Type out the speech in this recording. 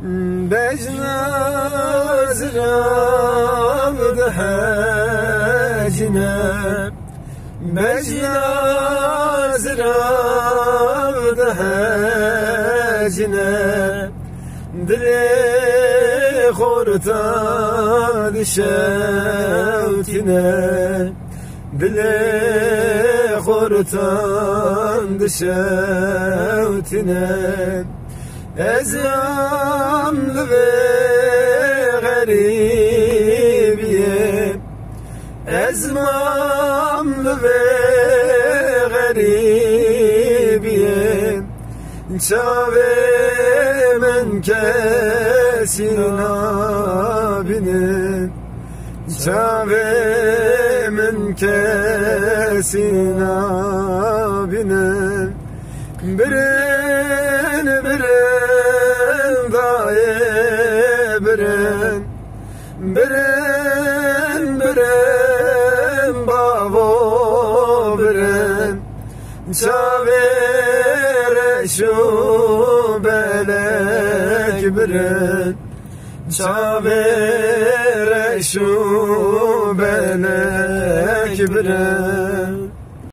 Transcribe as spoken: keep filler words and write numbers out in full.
Bejna zirav dihecine, bejna zirav dihecine, dilê xorta dişewtine, dilê xortan dişewtine. Ez mam li vê xerîbiyê, ez mam li vê xerîbiyê. Çavê min kesî nabînin, çavê min kesî nabînin. Birin, birin, dayê, birin. Birin, birin, bavo, birin. Çavê reş û belek birin. Çavê reş û belek birin.